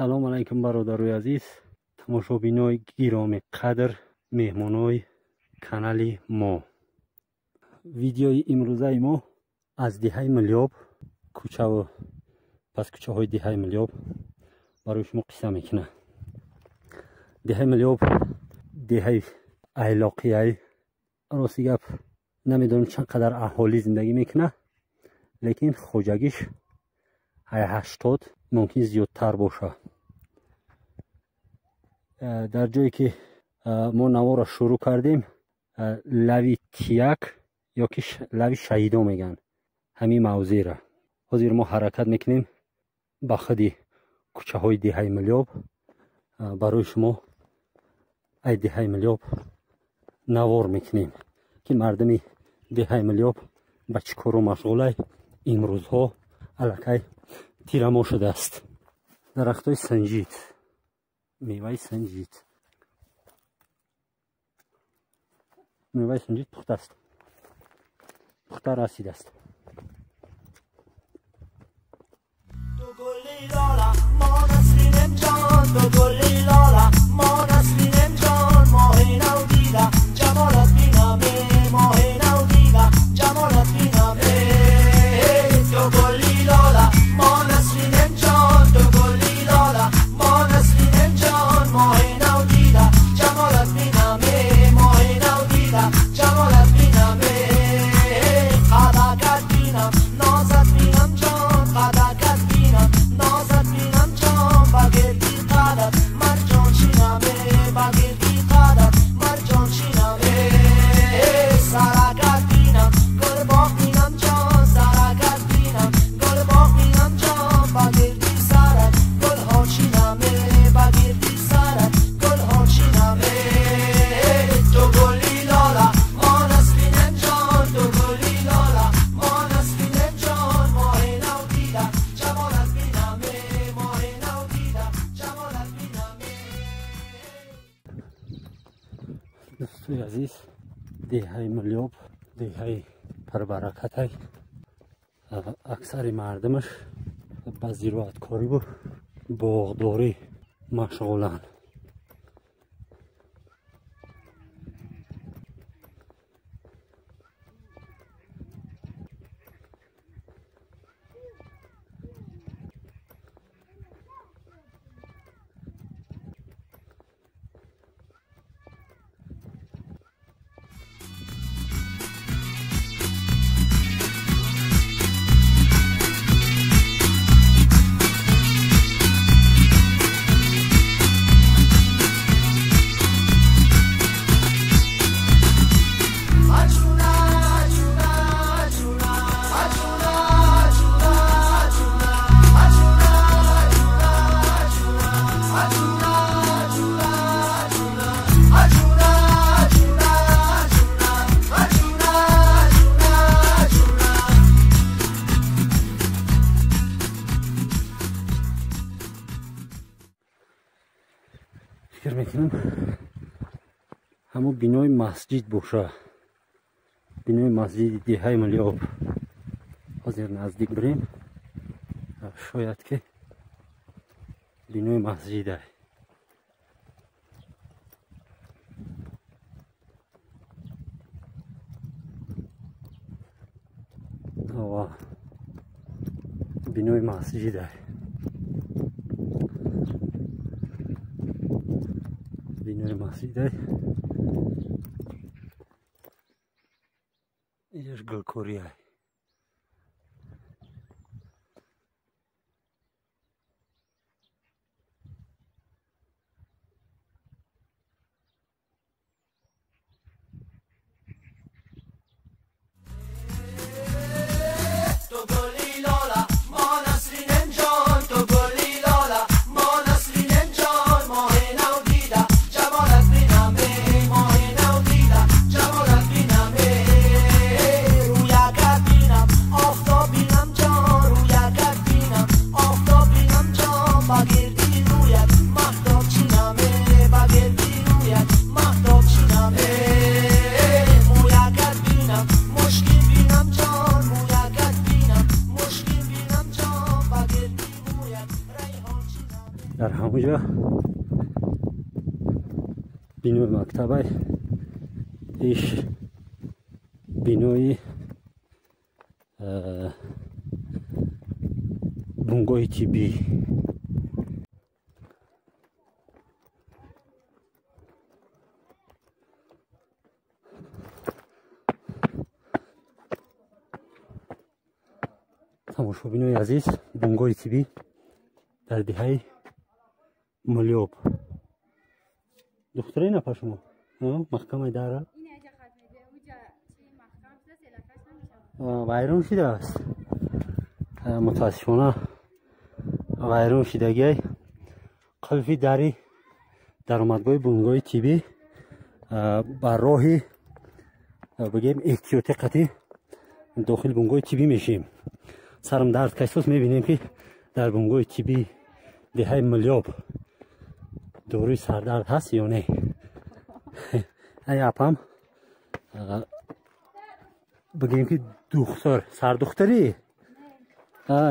Салом алайкум, бародарои азиз, тамошобинои гироми қадр, меҳмонои канали мо. Видеои имрӯзаи мо аз деҳаи Милёб, кӯчаву паскӯчаҳои деҳаи Милёб барои шумо қисса мекунад. Деҳаи Милёб деҳаи айлоқияй. Рости гап, намедонам чанд қадар аҳолӣ зиндагӣ мекунад, лекин хоҷагиш 80 мумкин зиёдтар бошад. Дар ҷое ки мо наворро шурӯъ кардем, лави Тияк ё ки лави Шаҳидо мегӯянд ҳамин мавзеъра. Ҳозир мо ҳаракат мекунем ба худи кӯчаҳои деҳаи Милёб, барои шумо ай деҳаи Милёб навор мекунем, ки мардуми деҳаи Милёб ба чӣ кору машғулай. Имрӯзҳо аллакай тирамо шудааст. Дарахтҳои санҷид, меваи санҷид, меваи санҷид пухтааст, пухта расидааст. Дӯстои азиз, деҳаи Милёб деҳаи пурбаракатай. Аксари мардумаш ба зироаткориву боғдорӣ машғуланд. Фикр мекунам ҳамон бинои масҷид боша, бинои масҷиди деҳаи Милёб. Ҳозир наздик бирем, шояд ки бинои масҷида. Бинои масҷида, бинои масҷида. Инҷаш гулкория. Got Дар ҳамонҷо бинои мактабай, иш бинои бунгоҳи тиббӣ. Тамошобинои азиз, бунгоҳи тиббӣ дар деҳаи Мулёб. Духтуре напа шумо? Маҳкамаи дара? Вайрон шудааст. Мутаассифона вайрон шудагиай қулфи дари даромадгоҳи бунгоҳи тиббӣ ба роҳи бигем эҳтиётӣ қатъӣ дохили бунгоҳи тиббӣ мешем. Сарам дард кашсос, мебинем ки дар бунгоҳи тиббӣ деҳаи Мулёб доруи сардард ҳаст ё не. Ай апам бигем ки духтур, сардухтурӣ,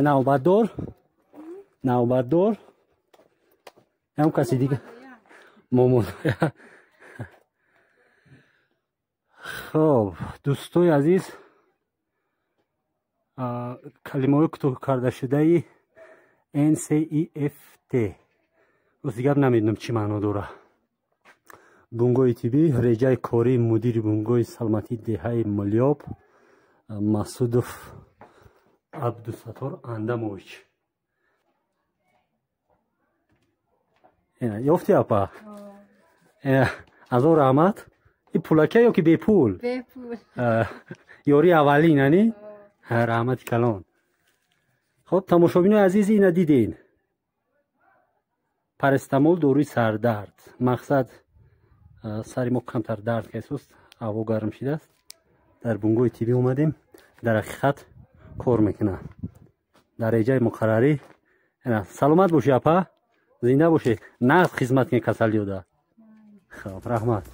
навбатдор, навбатдор, ям каси дига момон. Хоб, дӯстои азиз, калимаҳои кӯтоҳ кардашудаи NCEFT рости гап намедонам чӣ маъно дора. Бунгоҳи тиббӣ, реҷаи кории мудири бунгоҳи саломатии деҳаи Мулёб Масудов Абдусаттор Андамович. Ёфти апа? Азор раҳмат. И пулака ё ки бепул? Бепул. Ёрии аввалин, ани? Раҳмати калон. Хоб, тамошобинои азиз, ина диден. Парацетамол доруи сардард. Мақсад сари мо камтар дард кайсост, ҳаво гарм шидааст. Дар бунгоҳи тиббӣ омадем, дар ҳақиқат кор мекунад. Дар реҷаи муқаррарӣ. Саломат бошӣ апа, зинда бошӣ, нағз хизмат кунӣ касалиёда. Хоб, раҳмат.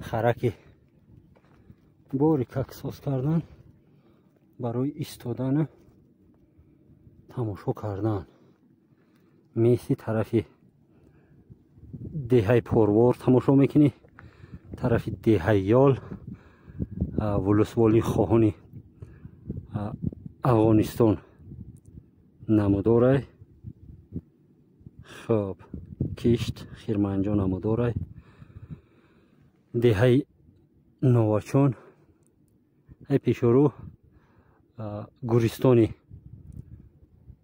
Хараки бори как соз кардан барои истодану тамошо кардан. Меси тарафи деҳаи Порвор тамошо мекунӣ, тарафи деҳаи Ёл, вулусволи хоҳони Афғонистон намудорай. Хоб, кишт Хирманҷо намудорай. Деҳаи Новачон, ай пешору Гӯристони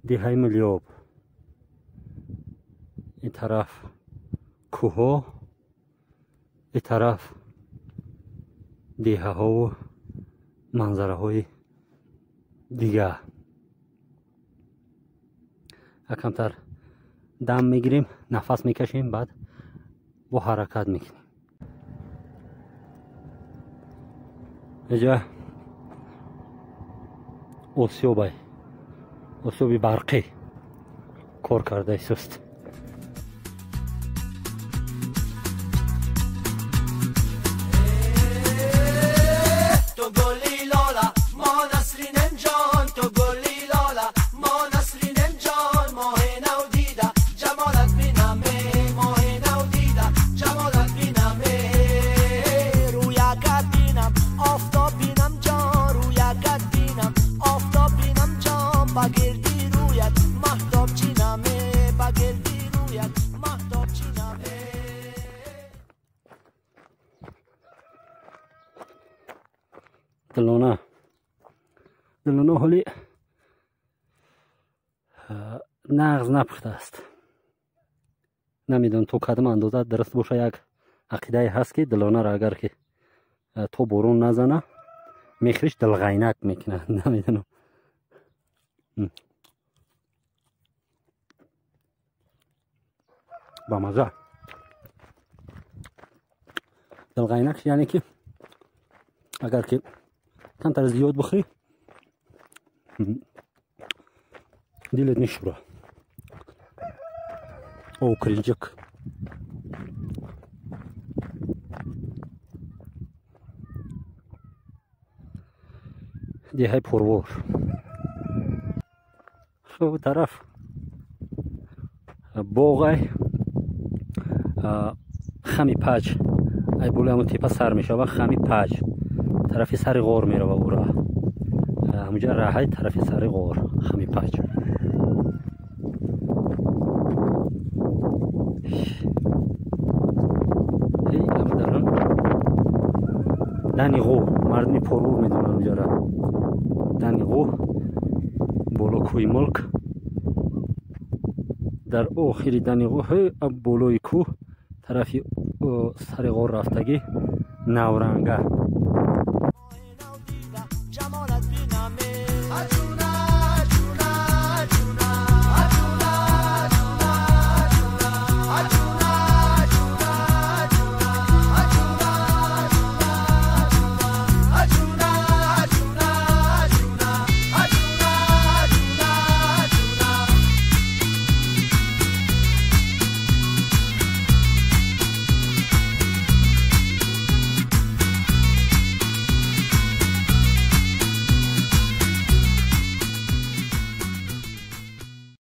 деҳаи Миллиоб. Ин тараф кӯҳҳо, ин тараф деҳаҳову манзараҳои дигар. Якамтар дам мегирем, нафас мекашем, баъд бо ҳаракат мекунем. Иҷа осиёбай, осиёби барқӣ кор карда истааст. Дилона, дилона ҳоли нағз напухтааст. Намедонам то кадом андоза дуруст боша. Як ақидае ҳаст, ки дилонаро агар ки то борон назана мехӯриш, дилғайнак мекунад. Намедонам, ба маза дилғайнак, яъне ки агар ки камтар зиёд бихӯрӣ, дилет мешӯра. Окринҷик деҳаи Пурвор. Хуб, тараф боғай хами паҷ, ай болои ҳамон тепа сар мешава, хами паҷ тарафи сари ғор мерава. Ура ҳамуҷа раҳай тарафи сари ғор, хами паҷ. Дани ғо, мардуми Порвор медонанд уҷара. Дани ғо, боло кӯҳи Мулк, дар охири дани ғо, болои кӯҳ, тарафи сари ғор рафтагӣ, Навранга.